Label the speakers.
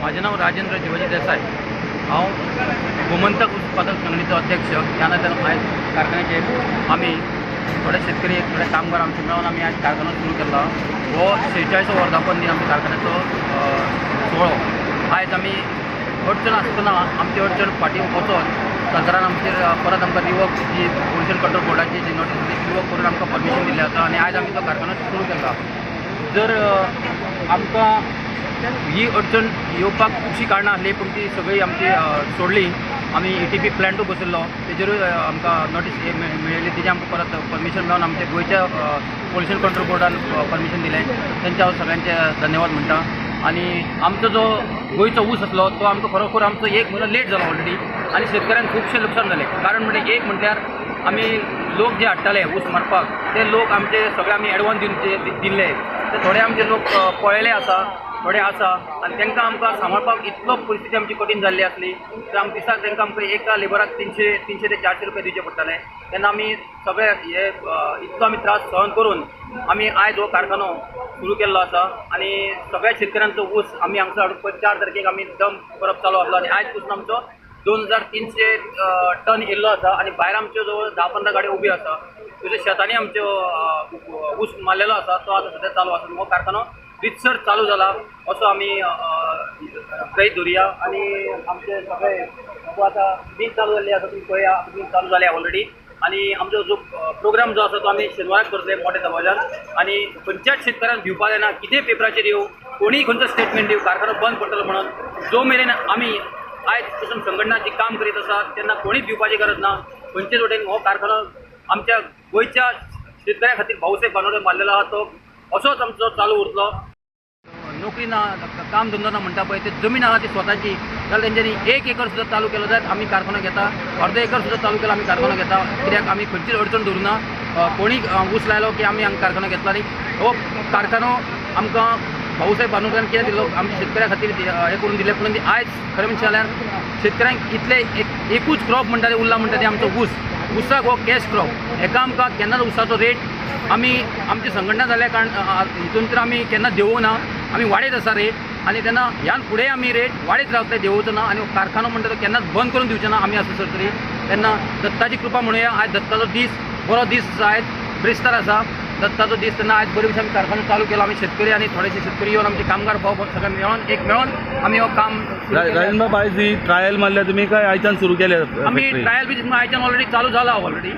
Speaker 1: माझे नाव राजेंद्र जीवाजी देसाय, हांव गोमंतक उत्पादक संघटनेचो अध्यक्ष. ह्या नात्यान आयज कारखान्याचेर आमी थोडे शेतकरी, थोडे कामगार आमचे मेळून आमी आयज कारखानो सुरू केला. हो 46 वर्धापन दिन आमच्या कारखान्याचो सुवाळो. आयज आमी अडचण आसतना आमची अडचण फाटीं वचोन सरकारान आमचेर परत आमकां रिवोक जी पोल्युशन कंट्रोल बोर्डाची जी नोटीस ती रिवोक करून आमकां परमिशन दिल्लें आसा आनी आयज आमी तो कारखानो सुरू केला. जर आमकां ही अडचण येवपाक खुबशीं कारणां आसलीं पूण ती सगळी आमची सोडली. आमी ETP प्लॅन्टूय बसयल्लो, तेजेरूय आमकां नोटीस मेळिल्ली, तेजें आमकां परत परमिशन मेळोन आमच्या गोंयच्या पोल्युशन कंट्रोल बोर्डान परमिशन दिलें. तेंचे हांव सगळ्यांचे धन्यवाद म्हणटा. आनी आमचो जो गोंयचो ऊस आसलो तो आमकां खरोखर आमचो एक म्हयनो लेट जालो ऑलरेडी आनी शेतकऱ्यांक खुबशें लुकसाण जालें. कारण म्हणजे एक म्हटल्यार आमी लोक जे हाडटाले ऊस मारपाक ते लोक आमचे सगळे आमी एडवान्स दिवन दिल्ले, ते थोडे आमचे लोक पळयले आसा, थोडे आसा आनी तांकां आमकां सांबाळपाक इतलो परिस्थिती आमची कठीण जाल्ली आसली तर आमकां दिसाक तांकां आमकां एका लेबराक 300 ते 400 रुपया दिवचे पडटाले. तेन्ना आमी सगळे हे इतलो आमी त्रास सहन करून आमी आयज हो कारखानो सुरू केल्लो आसा आनी सगळ्या शेतकऱ्यांचो ऊस आमी हांगसर हाडून 4 तारखेक आमी दम करप चालू आसलो आनी आयज पसून आमचो 2300 टन येयल्लो आसा आनी भायर आमच्यो जवळ 10-15 गाडयो उब्यो आसा. तुज्या शेतांनी आमच्यो ऊस मारलेलो आसा तो आतां सद्या चालू आसा. हो कारखानो रितसर चालू जाला असो आमी गृहीत धरुया. आनी आमचे सगळे आतां बील चालू जाल्ली आसा, तुमी पळया बील चालू जाल्या ऑलरेडी. आनी आमचो जो प्रोग्राम जो आसा तो आमी शेनवाराक करतले मोठ्या दबाज्यान. आनी खंयच्याच शेतकऱ्यांक भिवपा जायना, कितें पेपराचेर येवं, कोणीय खंयचो स्टेटमेंट दिवं, कारखानो बंद पडटलो म्हणून. जो मेरेन आमी आयज पसून संघटना जी काम करीत आसा तेन्ना कोणीच भिवपाची गरज ना. खंयचेच वटेन हो कारखानो आमच्या गोंयच्या शेतकऱ्या खातीर भाऊसाहेब बानोडे मारलेलो आसा तो असोच आमचो चालू उरतलो. नोकरी ना, काम धंदो ना म्हणटा पळय, ते जमीन आसा ती स्वताची जाल्यार तेंच्यांनी 1 एकर सुद्दां चालू केलो जायत आमी कारखानो घेता, अर्दो एकर सुद्दां चालू केलो आमी कारखानो घेता. कित्याक आमी खंयचीच अडचण दवरुना. कोणी ऊस लायलो की आमी हांगा कारखानो घेतला आनी हो कारखानो आमकां भाऊसाहेब बांदोडकरान कितें दिलो आमच्या शेतकऱ्या खातीर हें करून दिलें. पूण आयज खरें म्हणचें जाल्यार शेतकऱ्यांक इतले एकूच क्रॉप म्हणटा ते उरला म्हणटा ते आमचो ऊस. ऊसाक हो कॅश क्रॉप, हेका आमकां केन्नाच ऊसाचो रेट आमी आमची संघटना जाल्या कारण हितून तर आमी केन्ना देंवोवंक ना, आमी वाडयत आसा रेट आनी तेन्ना ह्यान फुडें आमी रेट वाडयत रावतले, देंवोवचो ना आनी कारखानो म्हणटा तो केन्नाच बंद करून दिवचो ना आमी आसा सर तरी. तेन्ना दत्ताची कृपा म्हणुया, आयज दत्ताचो दीस बरो दीस आसा, आयज ब्रेस्तार आसा दत्ताचो दीस. तेन्ना आयज बरे भशेन आमी कारखानो चालू केलो. आमी शेतकरी आनी थोडेशे शेतकरी येवन आमचे कामगार भाव सगळे मेळोन एक मेळोन आमी हो काम.
Speaker 2: राजेंद्र बाब, आयज ही ट्रायल मारल्या तुमी काय आयच्यान सुरू केले?
Speaker 1: आमी ट्रायल बी आयच्यान ऑलरेडी चालू जाला ऑलरेडी.